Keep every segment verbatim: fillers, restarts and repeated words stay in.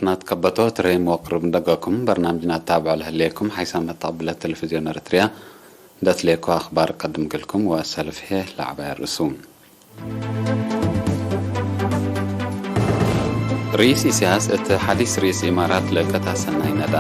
ናትከበቶ ትሬም ወቅሩብ እንደገኩም በርናምጅና ታብዖ ለህሌኩም ሓይሳም መተቅብለት ቴሌቪዝዮን ኤረትርያ ደትሌኮ አክባር ቀድም ግልኩም ወአሰልፍ ህዬ ለዐባይ አርእሱ። ርኢስ ኢሲያስ እት ሐዲስ ርኢስ ኢማራት ለእከት አሰናይ ነዳ።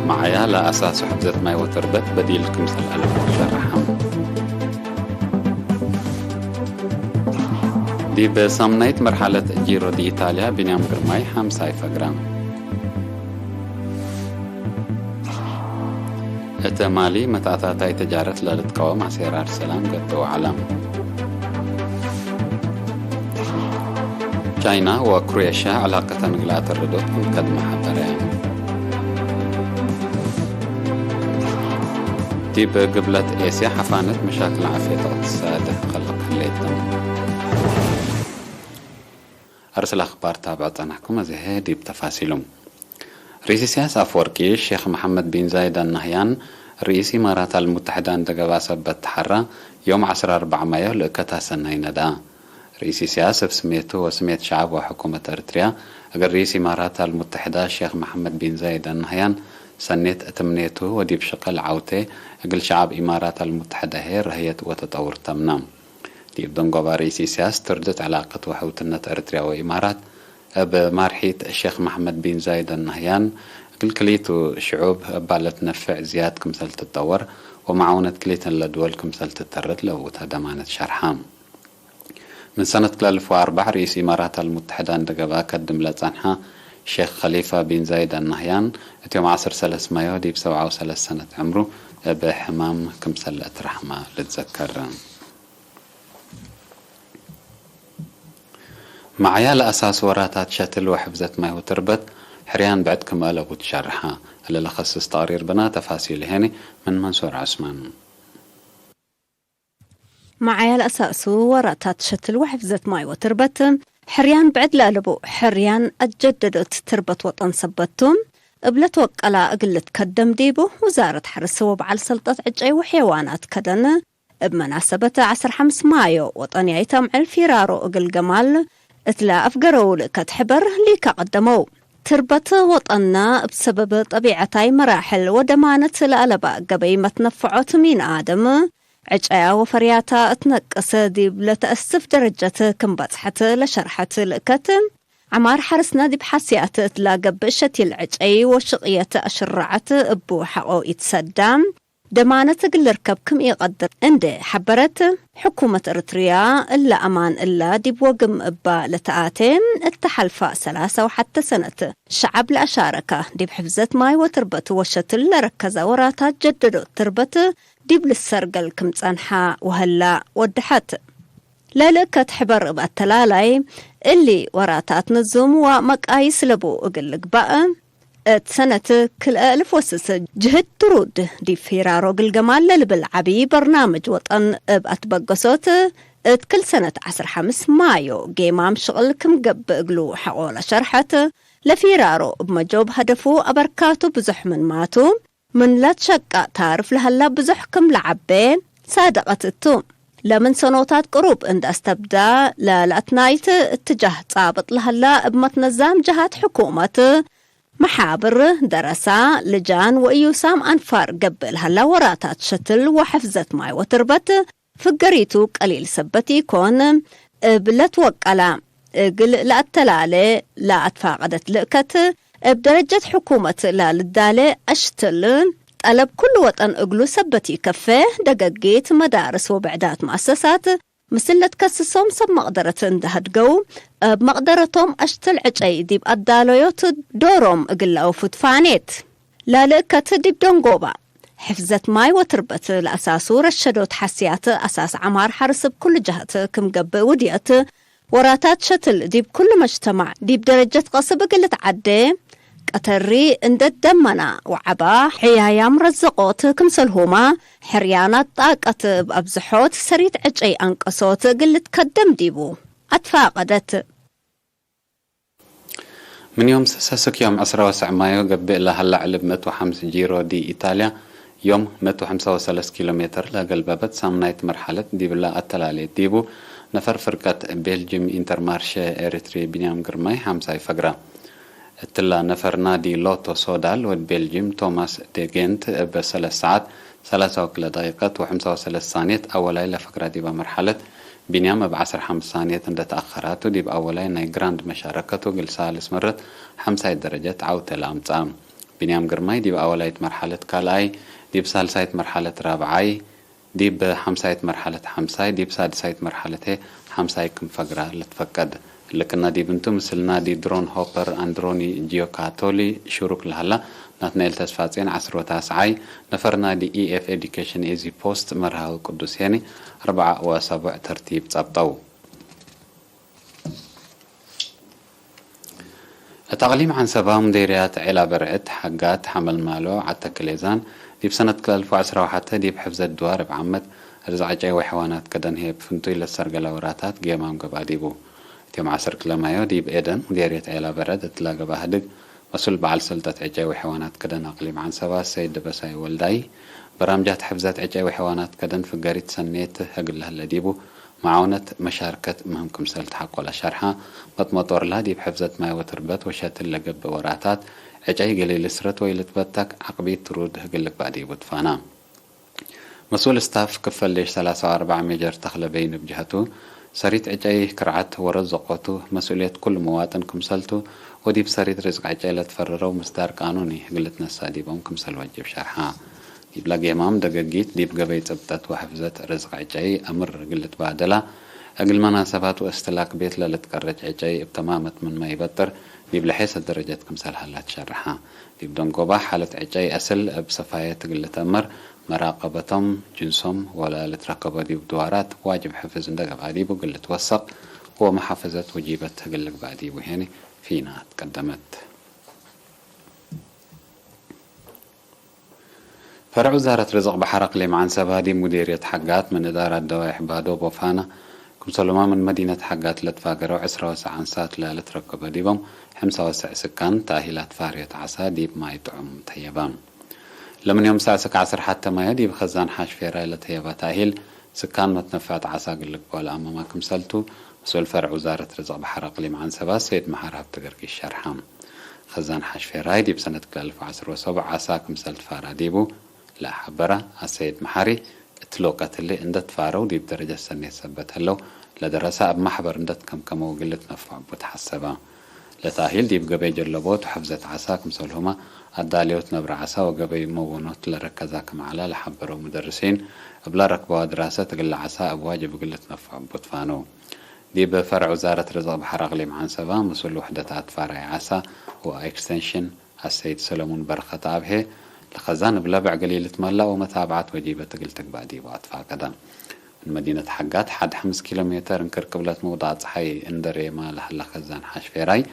መዓያ ለአሳሱ ሕፍዘት ማይ ወተርበት በዲል ክምሰል አለቡ ሸርሐ። ዲብ ሳምናይት መርሐለት ጂሮ ዲኢታልያ፣ ቢንያም ግርማይ ሓምሳይ ፈግረ። እተ ማሊ መትአታታይ ተጃረት ለልትቀወም አሴራር ሰላም ገበው ዐለ። ቻይና ወክሮኤሽያ ዕላቀተን እግል አተርዶት ክም ከድመ ሐበረ። ዲብ ግብለት ኤስያ ሐፋነት መሻክል ዓፍየት እቅትሳድ ከልቅ ህሌት። አርስ ለአክባር ታብዕ ጸናሕኩም፣ አዜ ዲብ ተፋሲሉ። ርኢስ ኢሲያስ አፍወርቂ፣ ሼክ መሐመድ ቢን ዛይድ አልናህያን ርኢስ ኢማራት አልሙተሐደ እንዴ ገብአ ሰበት ተሐራ፣ ዮም ዐስር አርበዕ ማዮ ለእከት አሰናይ ነዳ። ርኢስ ኢሲያስ እብ ስሜቱ ወስሜት ሸዐብ ወሕኩመት ኤረትርያ፣ እግል ርኢስ ኢማራት አልሙተሐደ ሼክ መሐመድ ቢን ዛይድ አልናህያን ሰኔት ትምኔቱ ወዲብ ሽቅል ዐውቴ፣ እግል ሸዐብ ኢማራት አልሙተሐደ ህዬ ረህየት ወተጠውር ተምነ። ዲብ ደንጎባ ርኢስ ኢሲያስ ትርድት ዕላቀት ወሕውትነት ኤረትርያ ወኢማራት፣ እብ ማርሒት ሼክ መሐመድ ቢን ዛይድ አልናህያን፣ እግል ክልኢቱ ሽዑብ እባ ለትነፈዕ ዝያድ ክምሰል ትጠወር ወመዓውነት ክልኢተን ለድወል ክምሰል ትተርድ ለእውታ ደማነት ሸርሐ። ምን ሰነት ክልኤ አልፍ ወአርበዕ ርኢስ ኢማራት አልሙተሐደ እንዴ ገብአ ከድም ለጸንሐ ሼክ ከሊፋ ቢን ዛይድ አልናህያን፣ እት ዮም ዐስር ሰለስ ማዮ ዲብ ሰብዓ ወሰለስ ሰነት ዕምሩ እብ ሕማም ክምሰል ለአትረሐመ ልትዘከር። መዓያ ለአሳስ ወራታት ሸትል ወሕፍዘት ማይ ወትርበት ሕርያን ብዕድ ክም አለቡ ትሸርሐ። እለ ለከስስ ተቅሪር ብና፣ ተፋሲሉ ሄኒ ምን መንሱር ዑስማን። መዓያ ለአሳሱ ወራታት ሸትል ወሕፍዘት ማይ ወትርበት ሕርያን ብዕድ ለአለቡ፣ ሕርያን አጀደዶት ትርበት ወጠን ሰበት ቱ። እብ ለትወቀላ እግል ልትከደም ዲቡ፣ ውዛረት ሐርስ ወበዓል ሰልጠት ዕጨይ ወሐይዋናት ከደን፣ እብ መናሰበት ዐስር ሐምስ ማዮ ወጠንያይት አምዕል ፊራሮ እግል ገማል እትለ አፍገረው ልእከት ሕበር ሊከ ቀደመው። ትርበት ወጠንነ እብ ሰበብ ጠቢዐታይ መራሕል ወደማነት ለአለባ ገበይ መትነፈዖት ሚን አደም ዕጨያ ወፈርያታ እት ነቅስ ዲብ ለተአስፍ ደረጀት ክም በጽሐት ለሸርሐት ልእከት፣ ዐማር ሐርስነ ዲብ ሐስያት እትላ ገብእ ሸቲል ዕጨይ ወሽቅየት አሽራዐት እቡ ሐቆ ኢትሰዳ። ደማነት እግል ልርከብ ክም ኢቀድር እንዴ ሐበረት፣ ሕኩመት ኤረትርያ እለ አማን እለ ዲብ ወግም እባ ለተአቴ እተ ሐልፋ ሰላሳ ወሐተ ሰነት ሸዐብ ለአሻረካ ዲብ ሕፍዘት ማይ ወትርበት ወሸትል ለረከዘ ወራታት ጀደዶት ትርበት ዲብ ልሰርገል ክም ጸንሐ ወሀላ ወደሐት። ለልእከት ሕበር እብ አተላላይ፣ እሊ ወራታት ንዙም ወመቃይስ ለቡ እግል ልግባእ፣ እት ሰነት ክልኤ እልፍ ወስስ ጅህድ ትሩድ ዲብ ፊራሮ ግልገማል ለልብል ዐቢ በርናምጅ ወጠን እብ አትበገሶት፣ እት ክል ሰነት ዐስር ሐምስ ማዮ ጌማም ሽቅል ክም ገብእ እግሉ ሐቆ ለሸርሐት፣ ለፊራሮ እብ መጆብ ሀደፉ አበርካቱ ብዙሕ ምንማቱ፣ ምን ለትሸቀእ ታርፍ ለሀላ ብዙሕ ክም ለዐቤ ሳድቀት እቱ። ለምን ሰኖታት ቅሩብ እንደ አስተብዳ፣ ለለአትናይት እትጃህ ጻብጥ ለሀላ እብ መትነዛም ጀሃት ሕኩመት፣ መሓብር፣ ደረሳ፣ ልጃን ወእዩሳም አንፋር ገብእ ለሀላ ወራታት ሸትል ወሕፍዘት ማይ ወትርበት ፍገሪቱ ቀሊል ሰበት ኢኮን። እብ ለትወቀላ እግል ለአተላሌ ለአትፋቀደት ልእከት፣ እብ ደረጀት ሕኩመት ለልዳሌ አሽትል ጠለብ ኩሉ ወጠን እግሉ ሰበት ኢከፌ። ደገጊት፣ መዳርስ ወብዕዳት መአሰሳት ምስል ለትከስሶም ሰብ መቅደረት እንደ ሀድገው፣ እብ መቅደረቶም አሽትል ዕጨይ ዲብ አዳለዮት ዶሮም እግል ለአውፉ ትፋኔት። ለልእከት ዲብ ደንጎባ፣ ሕፍዘት ማይ ወትርበት ለአሳሱ ረሸዶት ሐስያት አሳስ ዐማር ሐርስ እብ ኩሉ ጀሀት ክም ገብእ ውድየት፣ ወራታት ሸትል ዲብ ኩሉ መጅተማዕ ዲብ ደረጀት ቀስብ እግል ልትዓዴ፣ ቀተሪ እንደ ደመና ወዐባ ሕያያም ረዘቆት ክምሰልሁማ፣ ሕርያናት ጣቀት እብ አብዝሖት ሰሪት ዕጨይ አንቀሶት እግል ልትከደም ዲቡ አትፋቀደት። ምን ዮም ሰሰስክ ዮም ዕስራ ወሰዕ ማዮ ገብእ ለሀላ ዕልብ ምእት ወሐምስ ጂሮ ዲ ኢታልያ፣ ዮም ምእት ወሐምሳ ወሰለስ ኪሎ ሜትር ለገልበበት ሳምናይት መርሐለት ዲብላ አተላሌት ዲቡ፣ ነፈር ፍርቀት ቤልጅም ኢንተርማርሸ ኤሪትሪ ቢንያም ግርማይ ሐምሳይ ፈግረ። እትላ ነፈር ናዲ ሎቶ ሶዳል ወድ ቤልጅም ቶማስ ዴ ጌንት እብ ሰለስ ሰዓት ሰላሳ ወክልኤ ደቂቀት ወሐምሳ ወሰለስ ሳንየት አወላይ ለፈግራ ዲበ መርሐለት፣ ቢንያም እብ ዐስር ሐምስ ሳንየት እንደ ተአኸራቱ ዲብ አወላይ ናይ ግራንድ መሻረከቱ እግል ሳልስ መረት ሐምሳይ ደረጀት ዐውተ ለአምጽአ። ቢንያም ግርማይ ዲብ አወላይት መርሐለት ካልኣይ፣ ዲብ ሳልሳይት መርሐለት ራብዓይ፣ ዲብ ሐምሳይት መርሐለት ሐምሳይ፣ ዲብ ሳድሳይት መርሐለት ሐምሳይ ክም ፈግራ ልትፈቀድ። እሊ ክና ዲብ እንቱ፣ ምስል ናዲ ድሮን ሆፐር አንድሮኒ ጂዮካቶሊ ሽሩክ ለሀላ ናትናኤል ተስፋጼን ዐስር ወታስዓይ፣ ነፈር ናዲ ኢኤፍ ኤዱኬሽን ኢዚ ፖስት መርሃዊ ቅዱስ ሄኒ አርበዓ ወአሳቡዕ ተርቲብ ጸብጠው። እት አቅሊም ዐንሰባ፣ ሙዴርያት ዔላ በርዕድ፣ ሐጋት፣ ሐመልማሎ፣ ዐተክ ሌዛን፣ ዲብ ሰነት ክልኤ አልፍ ወዐስራ ወሐተ ዲብ ሕፍዘት ድዋር እብ ዓመት ርዝቅ ዕጨይ ወሐዋናት ከደን ህዬ እብ ፍንቱይ ለሰርገለ ወራታት ጌማም ገብአ ዲቡ። እት ዮም ዐስር ክለ ማዮ ዲብ ኤደን ሙዴርየት ዔላ በርዕድ እትላ ገብአ ህድግ፣ መስኡል በዐል ሰልጠት ዕጨይ ወሐዋናት ከደን አቅሊም ዐንሰባ ሰይድ ደበሳይ ወልዳይ፣ በራምጃት ሕፍዘት ዕጨይ ወሐዋናት ከደን ፍገሪት ሰኔት እግል ለህለ ዲቡ፣ መዓውነት መሻርከት ምህም ክምሰል ተሐቆለ ሸርሐ፣ መጥመጦርላ ዲብ ሕፍዘት ማይ ወትርበት ወሸትል ለገብእ ወራታት፣ ዕጨይ ገሌ ልስረት ወይ ልትበተክ ዐቅቢት ትሩድ እግል ልግባእ ዲቡ ትፋና። መስኡል ስታፍ ክፈል ዴሽ ሰላሳ ወአርበዕ ሜጀር ተክለ በይን እብ ጀሀቱ፣ ሰሪት ዕጨይ ክርዐት ወረዘቆቱ መስኡልየት ኩሉ መዋጥን ክምሰልቱ፣ ወዲብ ሰሪት ርዝቅ ዕጨይ ለትፈረረው ምስዳር ቃኑኒ እግል ልትነሰእ ዲቦም ክምሰል ወጅብ ሸርሐ። ዲብለ ጌማም ደገጊት ዲብ ገበይ ጽብጠት ወሕፍዘት ርዝቅ ዕጨይ አምር እግል ልትባደላ፣ እግል መናሰባት ወእስትላክ ቤት ለልትቀረጭ ዕጨይ እብ ተማመት ምንመ ኢበጥር፣ ዲብለ ሔሰ ደረጀት ክምሰል ሀላ ትሸርሐ። ዲብ ደንጎባ ሓለት ዕጨይ አስል እብ ሰፋየት እግል ልትአመር፣ መራቀበቶም፣ ጅንሶም ወለ ልትረከቦ ዲብ ድዋራት ዋጅብ ሕፍዝ እንደ ገብአ ዲቡ እግል ልትወሰቅ ወመሓፈዘት ወጂበት እግል ልግባእ ዲቡ ሄኒ ፊና ትቀደመት። ፈርዕ ውዛረት ርዝቅ በሐር አቅሊም ዐንሰባ ዲብ ሙዴርየት ሐጋት ምን እዳራት ደዋይሕ ባዶ ቦፋና፣ ክምሰሉማ ምን መዲነት ሐጋት ለትፋገረው ዕስራ ወሰዕ አንሳት ለልትረከበ ዲቦም፣ ሕምሳ ወሰዕ ስካን ተአሂላት ፋርየት ዐሳ ዲብ ማይ ጥዑም ተየባ። ለምን ዮም ሰዕ ስክ ዐስር ሐተ ማዮ ዲብ ከዛን ሓሽ ፌራይ ለተየባ ተአሂል፣ ስካን መትነፍዕት ዐሳ እግል ልግበኦ ለአመማ ክምሰልቱ፣ መስኡል ፈርዕ ውዛረት ርዝቅ በሐር አቅሊም ዐንሰባ ሰይድ መሐር ሀብተገርጊስ ሸርሐ። ከዛን ሓሽ ፌራይ ዲብ ሰነት ክልኤ አልፍ ወዐስር ወሰቡዕ ዐሳ ክምሰል ትፋራ ዲቡ ለሐበረ አሰይድ መሐሪ፣ እት ሎቀት እሊ እንደ ትፋረው ዲብ ደረጀት ሰኔት ሰበት ህለው፣ ለደረሰ እብ መሕበር እንደ ትከምከመው እግል ልትነፈዕ እቡ ተሐሰበ። ለተአሂል ዲብ ገበይ ጀለቦት ወሕፍዘት ዐሳ ክምሰልሁመ አዳልዮት ነብረ ዐሳ ወገበይ መወኖት ለረከዛ ክም ዐለ ለሐበረው ሙደርሲን፣ እብለ ረክበዋ ድራሰት እግለ ዐሳ እብ ዋጅብ እግል ልትነፈዕ እቡ ትፋነው። ዲብ ፈርዕ ውዛረት ርዝቅ በሐር አቅሊም ዐንሰባ፣ መስኡል ውሕደት አትፋራይ ዐሳ ወኤክስቴንሽን አሰይድ ሰለሙን በረኸት አብሄ፣ ለኸዛን እብ ለብዕ ገሌ ልትመላእ ወመታብዓት ወጂበት እግል ትግባእ ዲቡ አትፋቀደ። ምን መዲነት ሐጋት ሐድ ሐምስ ኪሎ ሜተር እንክር ቅብለት መውዳዕ ጸሓይ እንደ ሬማ ለሀለ ከዛን ሓሽ ፌራይ፣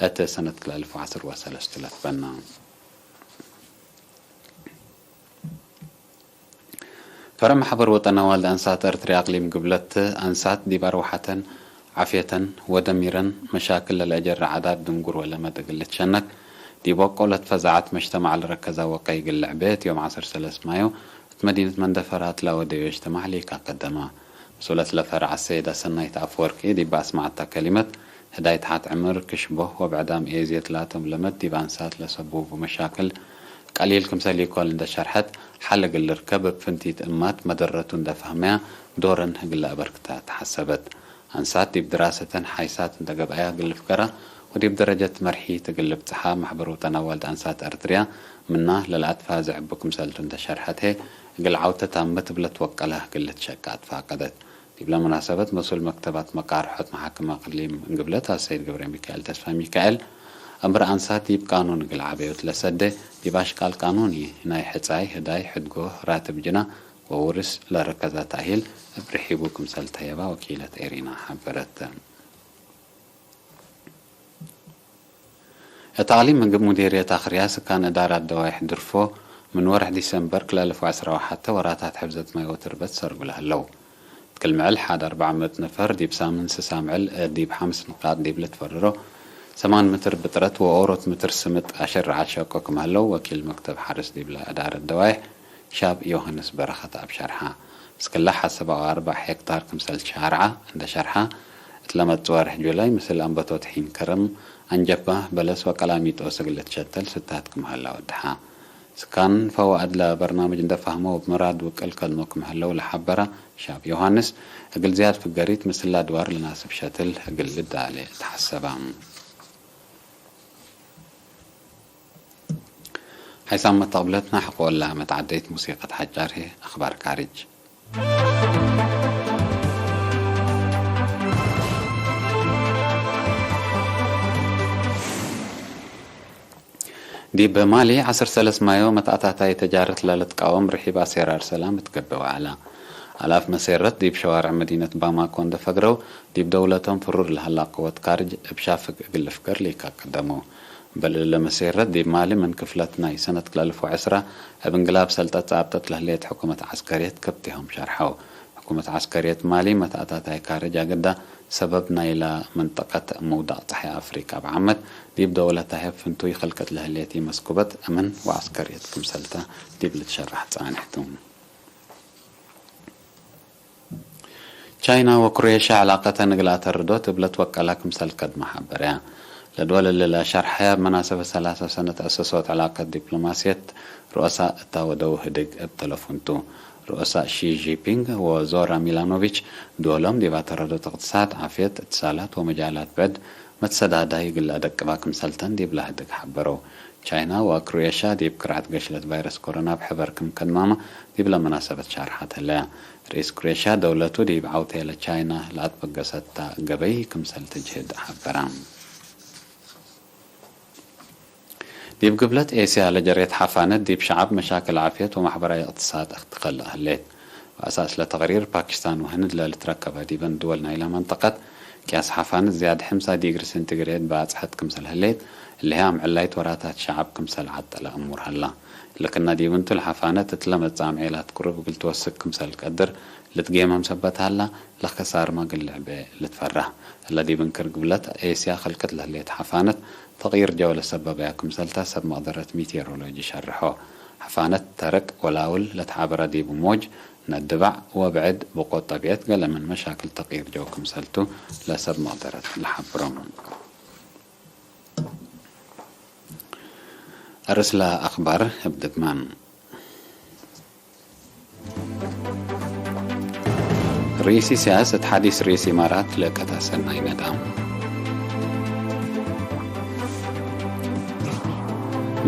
እት ሰነት ክልኤ አልፍ ወዐስር ወሰለስቱ ለትበና። ፈርዕ መሕበር ወጠን አዋልድ አንሳት ኤረትርያ አቅሊም ግብለት አንሳት ዲብ አርወሐተን፣ ዓፍየተን ወደሚረን መሻክል ለለአጀረ ዓዳት ድንጉር ወለመድ እግል ልትሸነክ፣ ዲብ ወቆ ለትፈዛዐት መጅተማዕ ለረከዛ ወቀይ እግል ልዕቤ፣ እት ዮም ዐስር ሰለስ ማዮ እት መዲነት መንደፈራ እትላ ወደዩ እጅትማዕ ሊካ ከደመ። መስኡለት ለፈርዕ አሰይድ አሰናይት አፍወርቂ ዲብ አስመዐታ ከሊመት፣ ህዳይ ተሐት ዕምር፣ ክሽቦህ ወብዕዳም ኤዝየት ላቶም ለመድ ዲብ አንሳት ለሰቡቡ መሻክል ቀሊል ክምሰል ኢኮን እንደ ሸርሐት፣ ሐል እግል ልርከብ እብ ፍንቲት እማት መደረቱ እንደ ፈህመያ ዶረን እግል ለአበርክታ ተሐሰበት። አንሳት ዲብ ድራሰተን ሓይሳት እንደ ገብአያ እግል ልፍገራ ወዲብ ደረጀት መርሒት እግል ልብጽሓ መሕበር ወጠን አዋልድ አንሳት ኤረትርያ ምና ለለአትፋዘዕ እቡ ክምሰልቱ እንደ ሸርሐት ህዬ፣ እግል ዐውተ ታመት እብ ለትወቀለ እግል ልትሸቀ አትፋቀደት። ዲብለ መናሰበት መስኡል መክተባት መቃርሖት መሓክም አቅሊም እንግብለት አሰይድ ገብረሚካኤል ተስፋሚካኤል፣ አምር አንሳት ዲብ ቃኑን እግል ዐበዮት ለሰዴ፣ ዲብ አሽቃል ቃኑኒ ናይ ሕጻይ፣ ህዳይ፣ ሕድጎ፣ ራትብ ጅና ወውርስ ለረከዘ ተእሂል እብ ርሒቡ ክምሰል ተየባ ወኪለት ኤሪና ሐበረት። እት አቅሊም ምግብ ሙዴርየት አክርያ ስካን እዳራት ደዋይሕ ድርፎ፣ ምን ወርሕ ዲሰምበር ክልኤ አልፍ ወዐስራ ወሐተ ወራታት ሕፍዘት ማይ ወትርበት ሰርጉ ለህለው። እት ክል ምዕል ሐድ አርበዕ ምእት ነፈር ዲብ ሳምን ስሳ ምዕል ዲብ ሐምስ ንቃጥ ዲብ ልትፈረሮ፣ ሰማን ምትር ብጥረት ወኦሮት ምትር ስምጥ አሸርዓት ሸቆ ክም ህለው ወኪል መክተብ ሐርስ ዲብለ እዳረት ደዋይሕ ሻብ ዮሐንስ በረኸት አብ ሸርሐ። እስክለ ሐሰብ አርበዕ ሄክታር ክምሰል ሻርዐ እንደ ሸርሐ፣ እት ለመጽእ ወርሕ ጁላይ ምስል አንበቶት ሒን ከርም፣ አንጀባ፣ በለስ ወቀላሚጦስ እግል ልትሸተል ስታት ክም ሀለ አወድሐ። ስካን ፈዋእድ ለበርናምጅ እንደ ፈህመው እብ ምራድ ውቅል ከድሞ ክም ህለው ለሐበረ ሻብ ዮሐንስ፣ እግል ዝያድ ፍገሪት ምስል ለአድዋር ለናስብ ሸትል እግል ልዳሌ ተሐሰበ። ሐይሳም መተቅብለትና ሕቆ ወላ መትዓደይት ሙሲቀት ሐጫር ህይ አኽባር ካርጅ። ዲብ ማሊ ዐስር ሰለስ ማዮ መትአታታይ ተጃረት ለልትቃወም ርሒብ አሴራር ሰላም እት ገብእ ወዐለ። አላፍ መሴረት ዲብ ሸዋርዕ መዲነት ባማኮ እንደ ፈግረው፣ ዲብ ደውለቶም ፍሩር ለሀላ ቅወት ካርጅ እብ ሻፍግ እግል ልፍገር ሊካቀደሙ። በል እለ መሴረት ዲብ ማሊ ምን ክፍለት ናይ ሰነት ክልኤ አልፍ ወዐስራ እብ እንግላብ ሰልጠት ጻብጠት ለህሌት ሕኩመት ዐስከርየት ከብቴሆም ሸርሐው። ሕኩመት ዐስከርየት ማሊ መትአታታይ ካርጅ አግዳ ሰበብ ናይላ መንጠቀት ምውዳቅ ጸሐይ አፍሪቃ እብ ዓመት ዲብ ደውለታሀ ፍንቱይ ክልቅት ለህሌት ኢመስኩበት አምን ወዐስከርየት ክምሰልተ ዲብ ልትሸረሕ ጻንሕ ቱ። ቻይና ወክሮኤሽያ ዕላቀተን እግል አተርዶት እብ ለትወቀላ ክምሰል ከድመ ሐበረ። ለድወል እሊ ለሸርሐ እብ መናሰበት ሰላሳ ሰነት ተአሰሶት ዕላቀት ዲፕሎማስየት ርኡሳ እታ ወደው ህድግ እብ ተለፎን ቱ። ርኡሳ ሺ ጂንፒንግ ወዞራ ሚላኖቪች ድወሎም ዲብ አተረዶት እቅትሳድ፣ ዓፍየት፣ እትሳላት ወመጃላት ብዕድ መትሰዳዳይ እግል ለአደቅባ ክምሰልተን ዲብለ ህድግ ሐበረው። ቻይና ወክሮኤሽያ ዲብ ክርዐት ገሽለት ቫይረስ ኮሮና እብ ሕበር ክም ከድማመ ዲብለ መናሰበት ሻርሐት ህለያ። ርኢስ ክሮኤሽያ ደውለቱ ዲብ ዐውቴ ለቻይና ለአትበገሰት ተ ገበይ ክምሰል ትጅህድ ሐበረ። ዲብ ግብለት ኤስያ ለጀሬት ሐፋነት ዲብ ሸዐብ መሻክል ዓፍየት ወማሕበራይ እቅትሳድ እትከልእ ህሌት። ወአሳስ ለተቅሪር ፓኪስታን ወህንድ ለልትረከበ ዲበን ድወል ናይለ መንጠቀት ቅያስ ሐፋነት ዝያድ ሕምሳ ዲግሪ ሴንቲግሬድ በአጽሐት ክምሰል ህሌት፣ እሊሀ አምዕላይት ወራታት ሸዐብ ክምሰል ዐጠለ እሙር ሀላ። ለክና ዲብ እንቱ ለሐፋነት እት ለመጽእ አምዔላት ቅሩብ እግል ትወስክ ክምሰል ቀድር ልትጌመም ሰበት ሀላ፣ ለከሳርመ እግል ልዕቤ ልትፈረህ። እለ ዲብ እንክር ግብለት ኤስያ ከልቅት ለህሌት ሐፋነት ተቅይር ጀው ለሰበበያ ክምሰልተ ሰብ መቅደረት ሚቴሮሎጂ ሸርሖ። ሐፋነት ተርቅ ወላውል ለትዓበረ ዲብ ሞጅ ነድባዕ ወብዕድ ብቆ ጠቢዐት ገሌ ምን መሻክል ተቅይር ጀው ክምሰልቱ ለሰብ መቅደረት ለሐብሮም። አርእስ ለአክባር እብ ድግማን። ርኢስ ኢሳያስ እት ሐዲስ ርኢስ ኢማራት ለቀታ ሰናይ ነዳም።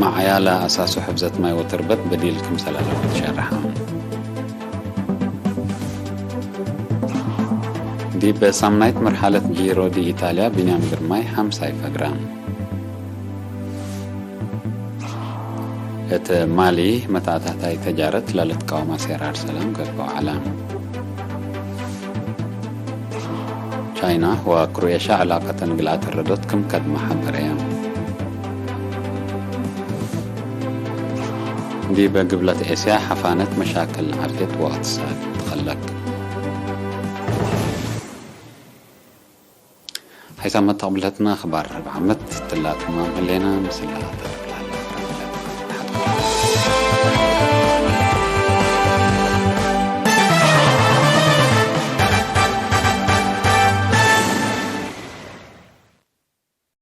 መዓያ ለአሳሱ ሕፍዘት ማይ ወትርበት በዲል ክምሰል አለበት ሸርሐ። ዲብ ሳምናይት መርሐለት ጂሮ ዲ ኢጣልያ ቢንያም ግርማይ ሐምሳይ ፈግረ። እት ማሊ መትአታታይ ተጃረት ለልትቃወም አሴራር ሰላም ገብኦ ዐለ። ቻይና ወክሮኤሽያ ዕላቀተን እግል አተረዶት ክም ከድመ ሐበረየ። ዲበ ግብለት ኤስያ ሐፋነት መሻክል ዓፍየት ወእቅትሳድ ትከለቅ። ሐይሳም መተቅብለትነ አክባር ርብዕ ዓመት ትላትማም ህሌነ ምስል ለአተር